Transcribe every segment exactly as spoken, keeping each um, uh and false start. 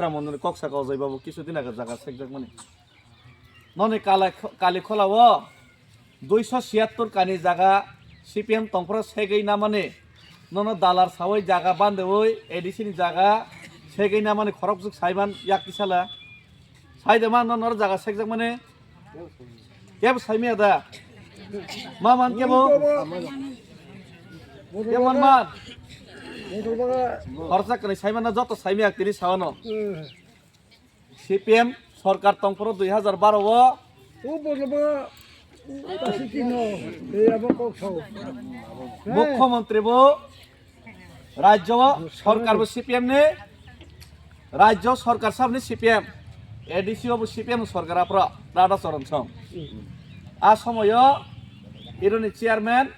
Ramon kok saka ojai babu kisu din aga jaga sekjak mani. Noni kala, kali khola o duiso siyattur kani jaga C P M tongphro segwi namani. Nono dalar sawi jaga bandewi A D C ni jaga segwi namani khorok jwk saiman yak tisala. Saide man nono jaga sekjak mani. Kebo saimaya da? Ma man kebo? Kebo man man? Khorsa kwrwi saimana joto saimaya tini sawano. C P M sorkar tongphuru dui hajar baro o. O bojlabo, o basi tino, e abo kok sao. Mukhyamantri bo Rajyo o sorkar bo C P M ni, rajyo sorkar sab ni C P M, A D C o bo C P M sorkar apro Radha Charan Song. A somoyo ironi chairman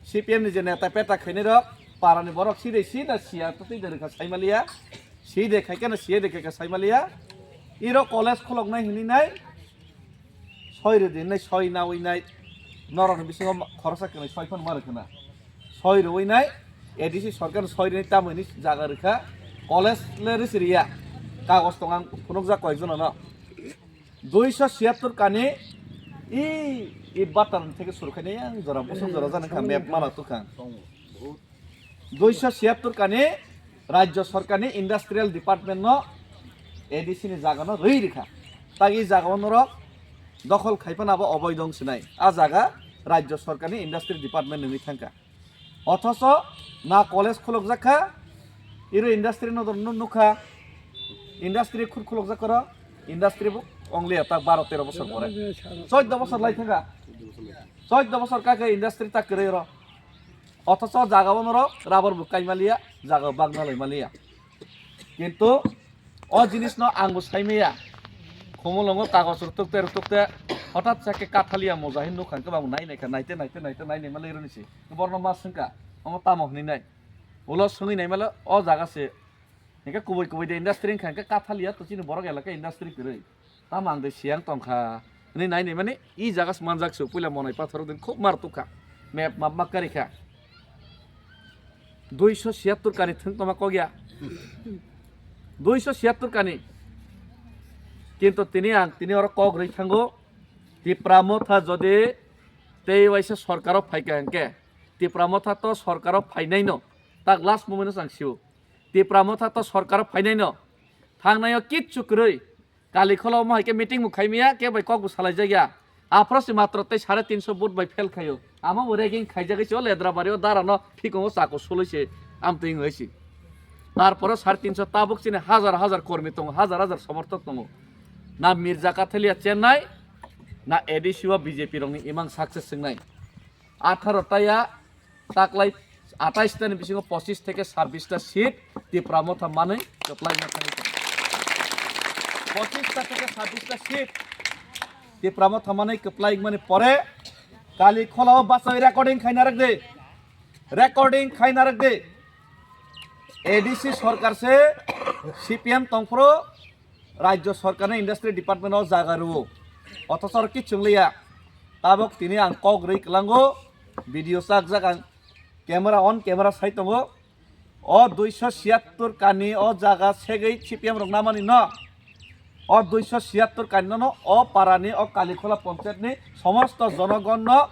C P M ni je neta peta khaini rok para ni borok si de si da siya to twi de rikha saimaliya, si de khai kana siya de khai ka saimaliya, iro college khulok nai hini nai. Soi rwdi hinwi soi nawi nai norokni bisingo ma-, khoroksa kwnwi soi phano ma rwkha na. Soi rwwi nai A D C sorkar soi rwwi tamo hinwi jaga rwkha. College le rwsi rwya. Kagoj tong ang phunukjak koyekjono no. Duiso siyattor kani i, i batar theke suru khaini yang jora bosong jora jani kha map mala tukha. Duiso siyattor kani rajyo sorkarni industrial department no A D C ni jaga no rwi rikha. Tagi jaga o norok dokhol khai phano abo oboidong sinai. A jaga rajyo sorkarni industrial department ni thangkha. Othoso na college khulokjak kha, iro industry no dor nukha, industry khur khulokjak koro, industry bo only ta baro tero bosor pore. Choddo bosor lai thangkha. Choddo bosor kake industry ta kwrwi ro. Othoso jaga o norok rubber bo kai maliya, jaga bagna lai maliya. Kintu o jinis no ang bo sai maya. Khumulwngo kagoj rwtwk te rwtwk te hotat sa khe kathaliya moja hin nukha hwnkhe bo nai nai kha, naite naite naite nai nai maliya rwni se. Borno ma swngkha, omo tamo hwnwi nai. Ulo swngwi nai male o jaga se. Hwnkhe kubui kubui de industry wngkha hwnkhe kathaliya to chini borok elaka industry kwrwi. Tamo ang de siyang tongkha. Hwnwi nai nai mani i jaga se manjak se puila Monai pathor din khub mar tukha. Map map ma kari kha. Duiso siyattor kani thwng tongma kok ya. Duiso siyattor kani. Kintu tini ang tini oro kok rwi thango. Tipra motha jodi tei waisa sorkaro phaikha hwnkhe. Tipra motha to sorkaro phainai no. Tak last moment no ang sio. Tipra motha to sorkaro phainai no. Thangnaio kitchu kwrwi. Kali khola omo hai khe meeting bo khai maya, khe bai kok bo salai jak ya. Aphro se matro tei sare tinso vote bai fail khaio. Amo bo ragging khaijagwi se o Ledrabari o dara no phikongo chako suloi se amtwi wngwi se. Tarpore sare tinso tabuk chini hajar hajar kormi tongo, hajar hajar somorthok tongo. Na Mirza Kathaliya chennai, na A D C o B J P rokni imang success wngnai. Atharo taya taklai atais ta ni bisingo pochis theke sabbish ta seat Tipra motha manwi kwplai ma thangwi tongo. Pochis ta theke sabbish ta seat Tipra motha manwi kwplai mani pore kali khola o bachai recording khai narwk de. Recording khai narwk de. A D C sorkar se C P M tongphuru rajyo sorkarni industry department o jaga rwo. Othoso oro kichung liya. Tabok tini ang kok rwi kwlango, video chak jak ang camera on camera sai tongo. O duiso siyattor kani o jaga segwi C P M rok namani no. O duiso siyattor kani no o parani o Kalikhola ponchayat ni somosto jonogon no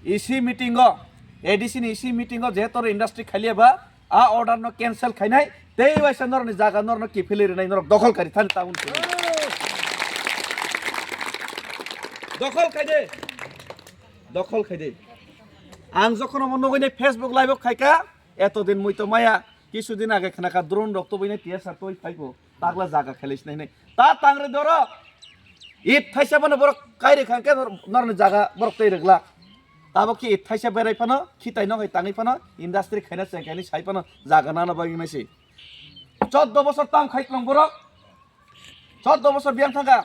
E C meeting o, A D C ni E C meeting o jehetu industry khaliya ba, a order no cancel khainai, tei waisa norokni jaga norokno kiphilwi rwnai, norok dokhol kari thani tabuk. Dokhol khaide. Dokhol khaide. Ang jokhon omo nugwini Facebook live o khaika, eto din mui to maya, kisu din age khnakha drone rok tubui nai T S R twi phaibo. Takla jaga khelai sinai hinwi. Ta tangri doro. It thaisa bono borok kairi khangkhe nor-, norni jaga borok tei rwgla. Tabok khe it thaisa berai phano, khitai nok hai tangwi phano, industry khaina cheng khaini sai phano jaga nana bagwi naisi. Choddo bosor tam khai tong borok. Choddo bosor biyang thangkha.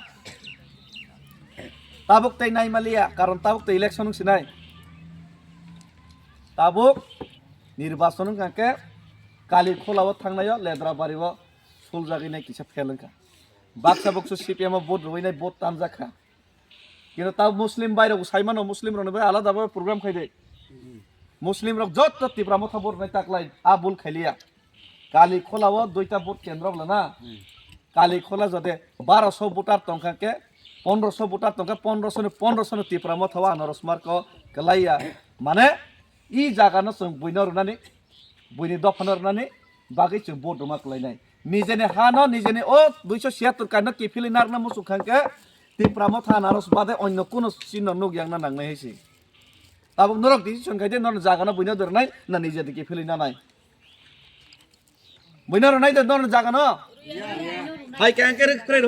Tabok tei nai maliya, karon tabok tei election wng sinai. Tabok nirbachon wng kha khe Kali Khulao thangnaio Ledra Bario suljagwi nai kisa fail wng kha. Baksa buksu C P M o vote rwui nai vote tanjak kha. Kino ta Muslim bai rok sai mano, Muslim rok ni bai alada bai program khai de. Muslim rok jotto Tipra Motha vote rwnai taklai a bul khailiya. Kali Khola o duita vote kendro bwla na. Kali Khola jode barosho voter tongkha khe, pondrosho voter tongkha, pondrosho ni, pondrosho ni Tipra Motha o Anaros Mark o kwlaiya. Mane, i jaga no chwng buino rwnani, buini dopha no rwnani bagwi chwng vote rwma kwlainai. Nijeni ha no, nijeni o duiso siyattor kaino kiphilwi narwkna muchung kha khe, Tipra Motha Anaros bade onno kuno chini no nuk yang na nangnai hai se. Tabuk norok decision khai de, nono jaga no buino rwnai, na nije de kiphilwi nanai. Buino rwnai de, nono jaga no. Hai khe ang khe rwk phrai